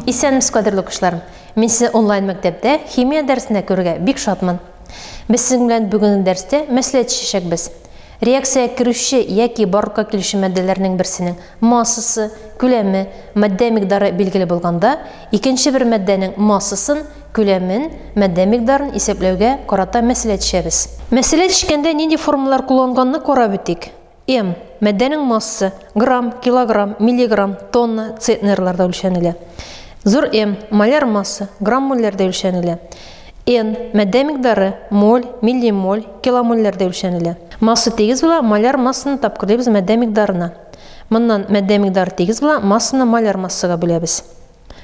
Исәнмесез, кадерле укучыларым! Мин сезне онлайн мәктәптә химия дәресендә күрергә бик шатмын. Без сезнең белән бүгенге дәрестә мәсьәлә чишәчәкбез. Реакциягә керүче яки барлыкка килүче матдәләрнең берсенең массасы, күләме, матдә микъдары билгеле булганда, икенче бер матдәнең массасын, күләмен, матдә микъдарын исәпләүгә карата мәсьәлә чишәбез. Мәсьәлә чишкәндә нинди формулалар кулланганны карап үтик. М. Матдәнең массасы, грамм, килограмм, миллиграмм, тонна, центнерларда үлчәнелә. Зур М. Моляр масса, грамм-мольләрдә үлчәнелә. Н. Матдә микъдары, моль, миллимоль, киломольләрдә үлчәнелә. Масса тигез була, моляр массаны тапкырлыйбыз матдә микъдарына. Моннан матдә микъдары тигез була, массаны моляр массага бүләбез.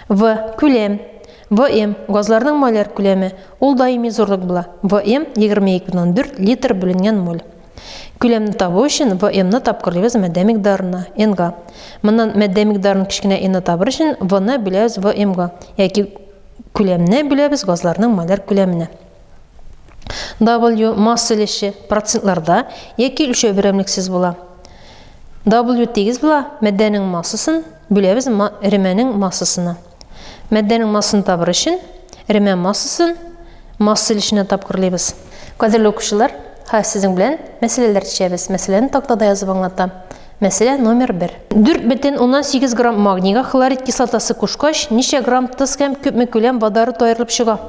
В. Күләм. ВМ, газларның моляр күләме, ул даими зурлык була. ВМ, 22,4 литр бүленгән моль. Күләмне табу өчен ВМны тапкырлыйбыз матдә микъдарына, Нга. Моннан матдә микъдарын кечкенә Нны табыр өчен В-ны бүләбез ВМга, яки күләмне бүләбез газларның моляр күләменә. W, масса өлеше, процентларда яки үлчәү берәмлексез була. W тигез була, матдәнең массасын бүләбез эремәнең массасына. Матдәнең массасын табыр өчен эремә массасын масса өлешенә тапкырлыйбыз. Кадерле укучылар, хәзер сезнең белән мәсьәләләр чишәбез. Мәсьәләне тактада язып аңлатам. Мәсьәлә номер 1. 4,8 грамм магнийга хлорид кислотасы кушкач, ничә грамм тоз һәм күпме күләм водород аерылып чыга?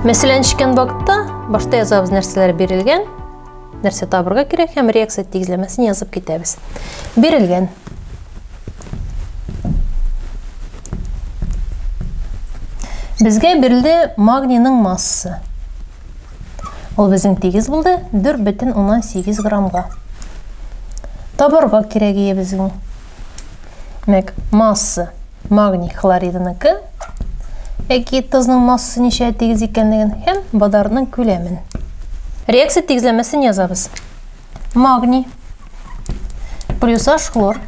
Мәсәлән, эчкән вакытта башта язабыз нәрсәләр бирелгән, нәрсә табырга кирәк һәм реакция тигезләмәсен язып китәбез. Бирелгән. Безгә бирелде магнийның массасы. Ул безнең тигез булды 4,8 граммга. Табарга кирәк ие безнең. Димәк, масса магний хлоридыныкы, яки тозның массасы ничә тигез икәнлеген һәм водородның күләмен. Реакция тигезләмәсен язабыз. Магний плюс H хлор.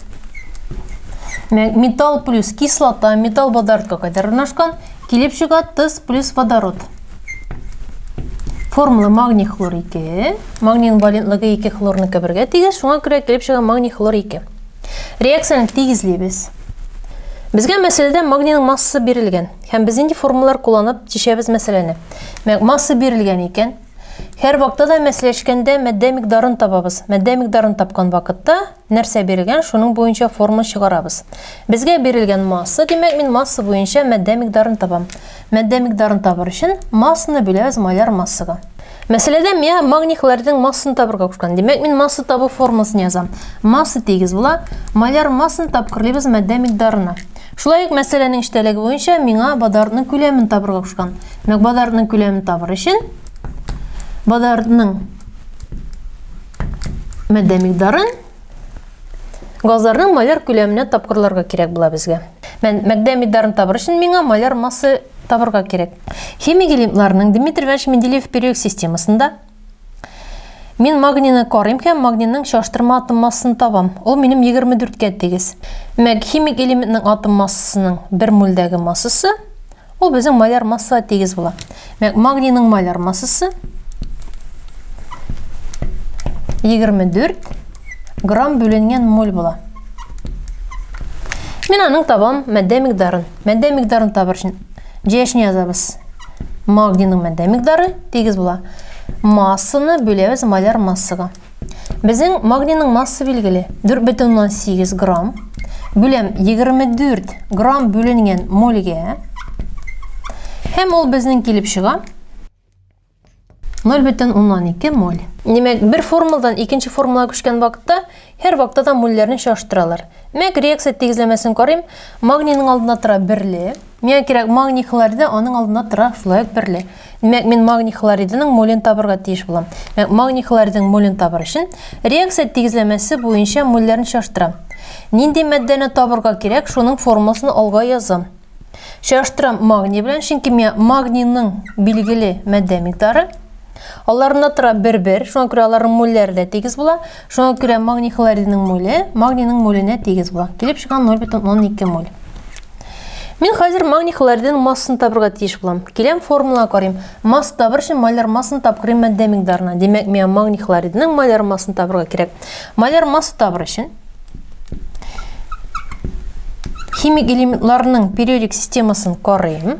Металл плюс кислота, металл водородка кадәр урнашкан, килеп чыга тоз плюс водород. Формула магний хлор 2. Магнийның валентлыгы 2 хлорныкы бергә тигез, шуңа күрә килеп чыга магний хлор 2. Реакцияне тигезлибез. Безгә мәсьәләдә магнийның массасы бирелгән. Һәм без нинди формулалар кулланып чишәбез мәсьәләне? Масса бирелгән икән, һәр вакытта да мәсьәләшкәндә матдә микъдарын табабыз. Матдә микъдарын тапкан вакытта нәрсә бирелгән, шуның буенча формула чыгарабыз. Безгә бирелгән масса, димәк, мин масса буенча матдә микъдарын табам. Матдә микъдарын табыр өчен массаны бүләбез моляр массага. Мәсьәләдә миңа магний хлоридның массасын табырга кушкан. Димәк, мин масса табу формуласын язам. Масса тигез була. Моляр массаны тапкырлыйбыз матдә микъдарына. Шулай ук мәсьәләнең эчтәлеге буенча миңа водородның күләмен табырга кушкан. Димәк, водородның күләмен табыр өчен водородның матдә микъдарын газларның моляр күләменә тапкырларга кирәк була безгә. Матдә микъдарын табыр өчен миңа моляр масса табырга кирәк. Химик элементларның Дмитрий Иванович Менделеев периодик системасында мин магнийны карыйм һәм магнийның чагыштырма атом массасын табам. Ул минем 24-кә тигез. Димәк, химик элементның атом массасының бер мольдәге массасы ул безнең моляр массага тигез була. Димәк, магнийның моляр массасы 24 грамм бүленгән моль була. Мин аның табам матдә микъдарын. Матдә микъдарын табыр өчен җәшне язабыз. Магнийның матдә микъдары тигез була. Массаны бүләбез моляр массага. Безнең магнийның массасы билгеле. 4,8 грамм. Бүләм 24 грамм бүленгән мольгә. Һәм ул безнең килеп чыга 0,2 моль. Димәк, бер формуладан икенче формулага күчкән вакытта һәр вакытта да мольләрне чагыштыралар. Димәк, реакция тигезләмәсен карыйм. Магнийның алдына тора берле. Миңа кирәк магний хлориды, аның алдына тора шулай ук берле. Димәк, мин магний хлоридының молен табырга тиеш булам. Димәк, магний хлоридының молен табыр өчен реакция тигезләмәсе буенча мольләрне чагыштырам. Нинди матдәне табырга кирәк, шуның формуласын алга язам. Чагыштырам магний белән, чөнки миңа магнийның билгеле матдә микъдары. Аларында тора бер-бер, шуңа күрә аларның мольләре дә тигез була. Шуңа күрә магний хлоридының моле магнийның моленә тигез була. Килеп чыккан 0,2 моль. Мин хәзер магний хлоридының массасын табырга тиеш булам. Киләм формулага карыйм. Масса табыр өчен маляр массасын тапкырыйм матдә микъдарына. Димәк, миңа магний хлоридының маляр массасын табырга кирәк. Маляр масса табыр өчен химик элементларның периодик системасын карыйм.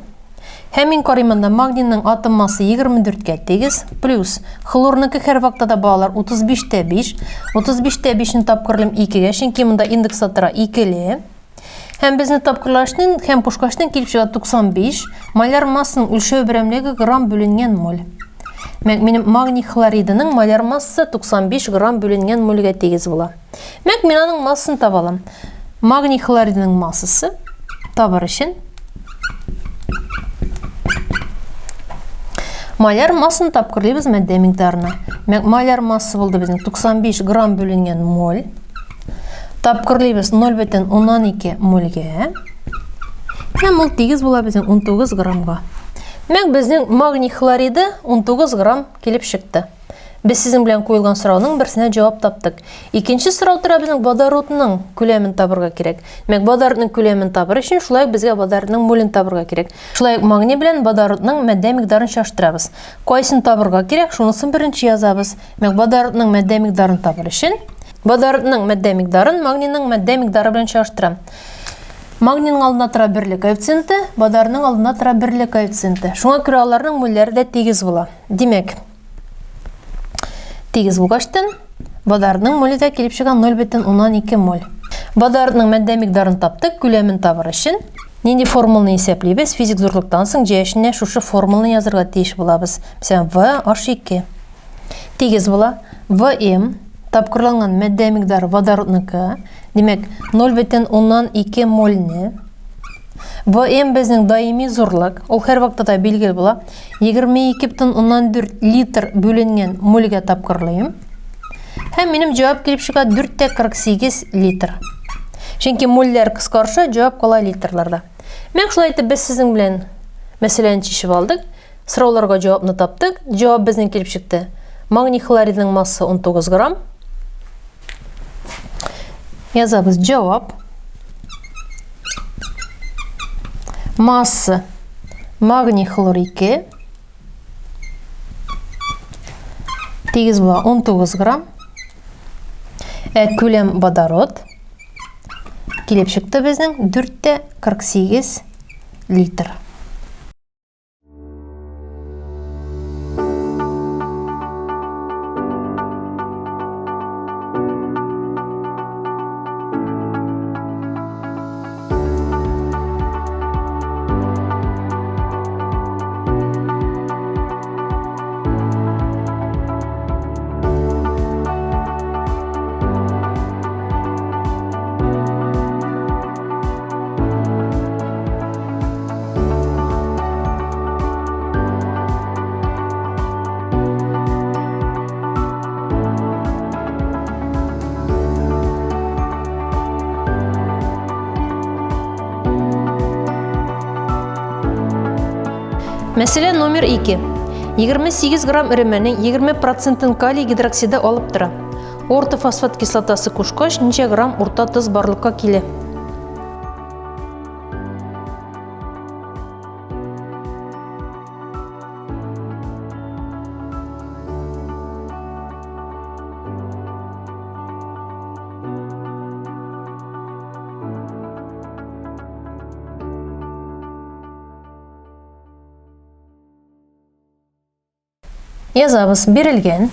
Һәм мин карыйм монда магнийның атом массы 24 кә тигез, плюс хлорныкы һәр вакытта да балалар 35 тә 5. 35 тә 5-не тапкырлыйм 2-гә, чөнки монда индекста тора 2-ле. Һәм безне тапкырлашның һәм кушкачның килеп чыга 95. Маляр массаның үлчәү берәмлеге грамм бүленгән моль. Мәк минем магний хлоридының маляр массасы 95 грамм бүленгән мольгә тигез була. Мәк мин аның массасын таба алам. Магний хлоридының массасы табыр өчен маляр массасын тапкырлыйбыз матдә микъдарына. Мәк маляр массасы булды безнең 95 грамм бүленгән моль. Тапкырлыйбыз 0,2 мольгә. Һәм ул тигез була безнең 19 граммга. Димәк, безнең магний хлориды 19 грамм килеп чыкты. Без сезнең белән куелган сорауның берсенә җавап таптык. Икенче сорау тора безнең водородның күләмен табырга кирәк. Димәк, водородның күләмен табыр өчен шулай ук безгә водородның молен табырга кирәк. Шулай ук магний белән водородның матдә микъдарын чагыштырабыз. Кайсын табырга кирәк, шунысын беренче язабыз. Димәк, водородның матдә микъдарын табыр өчен Водородның матдә микъдарын магнийның матдә микъдары белән чагыштырам. Магнийның алдында тора берле коэффициенты, водородның алдында тора берле коэффициенты. Шуңа күрә аларның мольләре дә тигез була. Димәк, тигез булгачтын, водородның моле дә килеп чыга 0,2 моль. Водородның матдә микъдарын таптык, күләмен табыр өчен нинди формуланы исәплибез? Физик зурлыктан соң җәя эченә шушы формуланы язырга тиеш булабыз. Мәсәлән, В H2. Тигез була. ВМ тапкырланган матдә микъдары водородныкы. Димәк, 0,2 мольне. ВМ безнең даими зурлык. Ул һәр вакытта да билгеле була. 22,4 литр бүленгән мольгә тапкырлыйм. Һәм минем җавап килеп чыга 4,48 литр. Чөнки мольләр кыскарса, җавап кала литрларда. Менә шулай итеп без сезнең белән мәсьәләне чишеп алдык. Сорауларга җавапны таптык. Җавап безнең килеп чыкты. Магний хлоридының массасы 19 грамм. Язабыз җавап. Масса магний хлор 2 тигез була 19 грамм. Ә күләм водород килеп чыкты безнең 4,48 литр. Мәсьәлә номер 2. 28 грамм эремәнең 20 процентын калий гидроксиды алып тора. Ортофосфат кислотасы кушкач, ничә грамм урта тоз барлыкка килә? Язабыз бирелгән.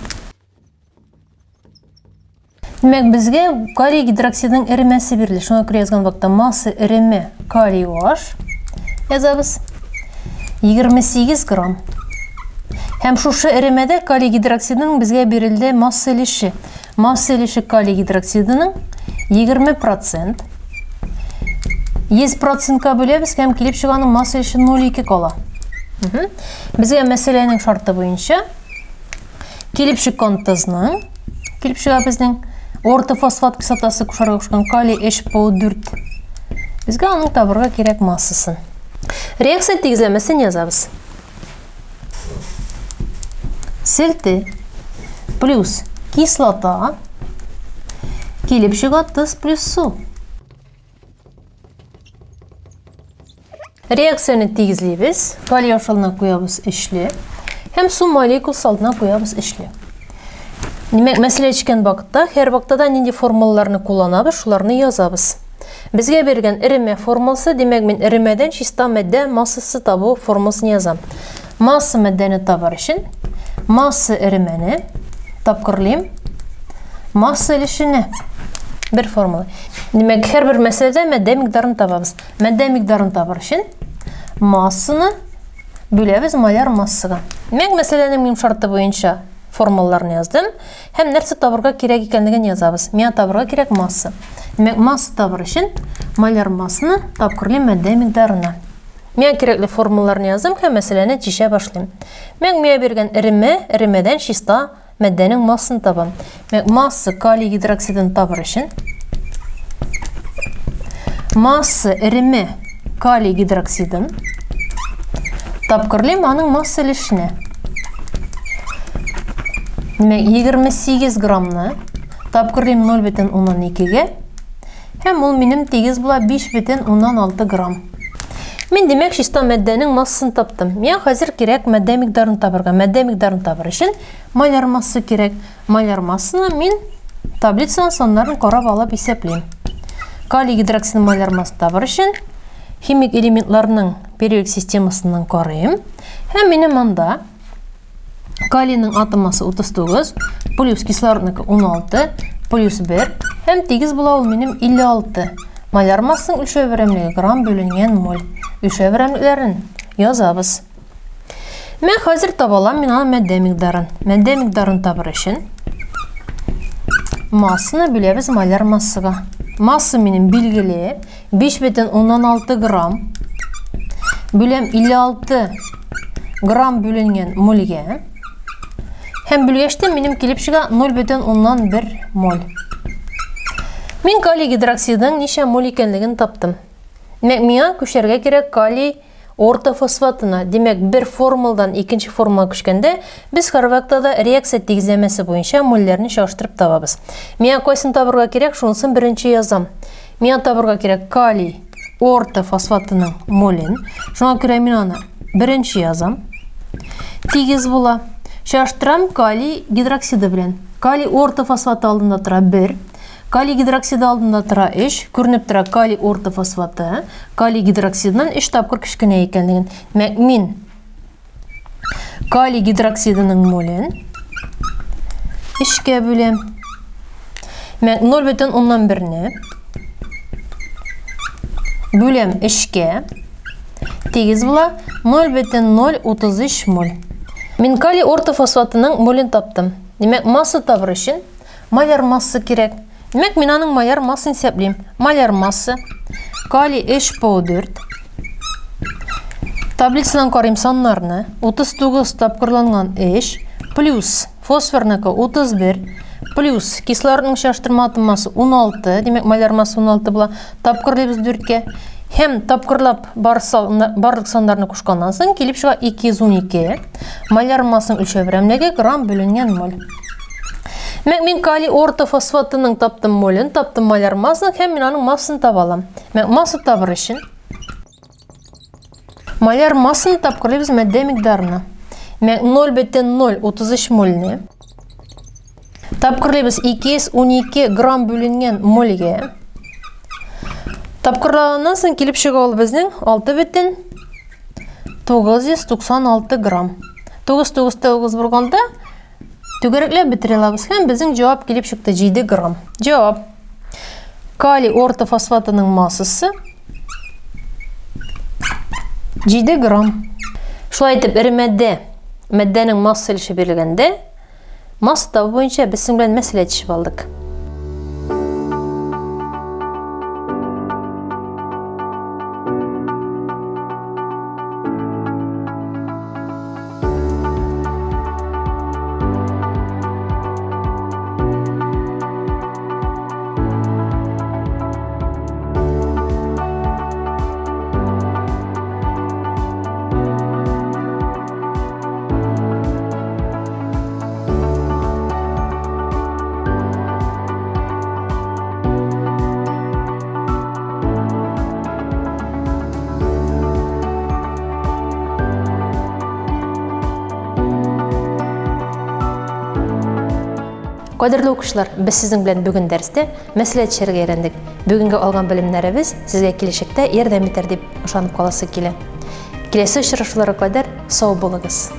Димәк, безгә калий гидроксидының эремәсе бирелде. Шуңа күрә язган вакытта масса эреме калий OH язабыз. 28 грамм. Һәм шушы эремәдә калий гидроксидының безгә бирелде масса өлеше. Масса өлеше калий гидроксидының 20%. 100%-ка бүләбез һәм килеп чыганың масса өлеше 0,2 кала. Безгә мәсьәләнең шарты буенча килеп чыккан тозның килеп чыга безнең ортофосфат кислотасы кушарга кушкан калий HPO4. Безгә аның табырга кирәк массасын. Реакция тигезләмәсен язабыз. Селте плюс кислота килеп чыга тоз плюс су. Реакцияне тигезлибез. Калий ашалына куябыз өчле һәм су молекуласы алдына куябыз өчле. Димәк, мәсьәлә чиккән вакытта һәр вакытта да нинди формулаларны кулланабыз, шуларны язабыз. Безгә биргән эремә формуласы, димәк, мин эремәдән чиста матдә массасы табу формуласын язам. Масса матдәне табар өчен масса эремәне тапкырлыйм масса өлешенә. Бер формула. Димәк, һәрбер мәсьәләдә матдә микъдарын табабыз. Матдә микъдарын табар өчен массаны бүләбез моляр массага. Димәк, мәсьәләнең минем шарты буенча формулаларны яздым һәм нәрсә табырга кирәк икәнлеген язабыз. Миңа табырга кирәк масса. Димәк, масса табыр өчен моляр массаны тапкырлыйм матдә микъдарына. Миңа кирәкле формулаларны яздым һәм мәсьәләне чишә башлыйм. Димәк, миңа биргән эремә, эремәдән чиста матдәнең массасын табам. Димәк, масса калий гидроксидын табыр өчен масса эреме калий гидроксидын тапкырлыйм аның масса өлешенә. Димәк, 28 граммны тапкырлыйм 0,2-гә һәм ул минем тигез була 5,6 грамм. Мин, димәк, чиста матдәнең массасын таптым. Миңа хәзер кирәк матдә микъдарын табырга. Матдә микъдарын табыр өчен маляр масса кирәк. Маляр массаны мин таблицаның саннарын карап алып исәплим. Калий гидроксидының маляр массы табыр өчен химик элементларның периодик системасыннан карыйм. Һәм минем монда калийның атом массы 39, плюс кислородныкы 16, плюс 1 һәм тигез була ул минем 56. Маляр массаның үлчәү берәмлеге грамм бүленгән моль. Үлчәү берәмлекләрен язабыз. Мен хәзер таба алам мин аның матдә микъдарын. Матдә микъдарын табыр өчен массаны бүләбез маляр массага. Масса минем билгеле 5,6 грамм. Бүләм 56 грамм бүленгән мольгә. Һәм бүлгәчтә минем килеп чыга 0,1 моль. Мин калий гидроксидының ничә моль икәнлеген таптым. Димәк, миңа күчәргә кирәк калий ортофосфатына. Димәк, бер формуладан икенче формулага күчкәндә, без һәрвакытта да реакция тигезләмәсе буенча мольләрне чагыштырып табабыз. Миңа кайсын табырга кирәк, шунысын беренче язам. Миңа табырга кирәк калий ортофосфатының молен. Шуңа күрә мин аны беренче язам. Тигез була. Чагыштырам калий гидроксиды белән. Калий ортофосфаты алдында тора 1. Калий гидроксиды алдында тора 3. Күренеп тора калий ортофосфаты калий гидроксидыннан 3 тапкыр кечкенә икәнлеген. Димәк, мин калий гидроксидының молен 3-кә бүләм. Димәк, 0,1-не бүләм 3-кә. Тигез була 0,033 моль. Мин калий ортофосфатының молен таптым. Димәк, масса табыр өчен маляр масса кирәк. Димәк, мин аның маляр массын исәплим. Маляр масса калий 3 по 4. Таблицадан карыйм саннарны. 39 тапкырланган 3 плюс фосфорныкы 31 плюс кислородның чагыштырма атом массы 16, димәк, маляр массы 16 була. Тапкырлыйбыз 4-кә. Һәм тапкырлап барлык саннарны кушканнан соң килеп чыга 212. Маляр массының үлчәү берәмлеге грамм бүленгән моль. Димәк, мин калий ортофосфатының таптым молен, таптым маляр массын һәм мин аның массын таба алам. Димәк, масса табыр өчен маляр массын тапкырлыйбыз матдә микъдарына. Димәк, 0,033 мольне тапкырлыйбыз 212 грамм бүленгән мольгә. Тапкырлаганнан соң килеп чыга ул безнең 6,996 грамм. 9 9 9 бурганда түгәрәкләп бетерә алабыз һәм безнең җавап килеп чыкты 7 грамм. Җавап. Калий ортофосфатының массасы 7 грамм. Шулай итеп, эремәдә матдәнең масса өлеше бирелгәндә, масса табу буенча без сезнең белән мәсьәлә чишеп алдык. Кадерле укучылар, без сезнең белән бүген дәрестә мәсьәлә төшәргә өйрәндек. Бүгенге алган белемнәребез сезгә киләчәктә ярдәм итәр дип ышанып каласы килә. Киләсе очрашуларга кадәр сау булыгыз!